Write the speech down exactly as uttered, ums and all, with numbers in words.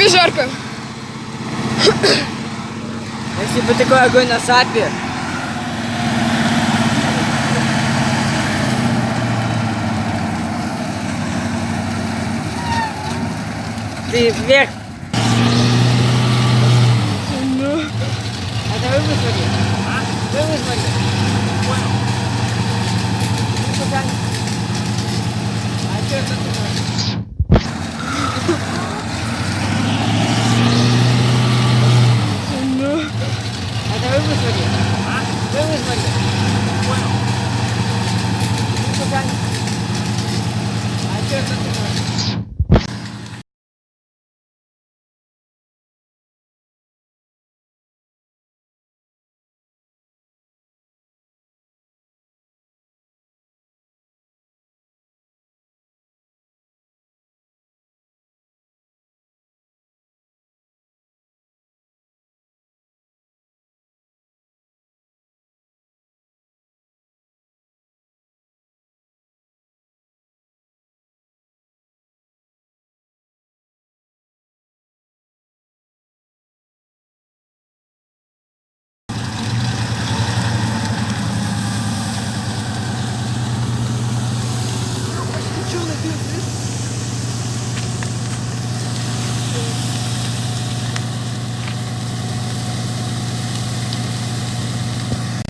Жарко. Если бы такой огонь на сапе. Ты вверх. Ну. Это вы вызвали? А? Вы вызвали? Понял. Ну, пока. А что это такое?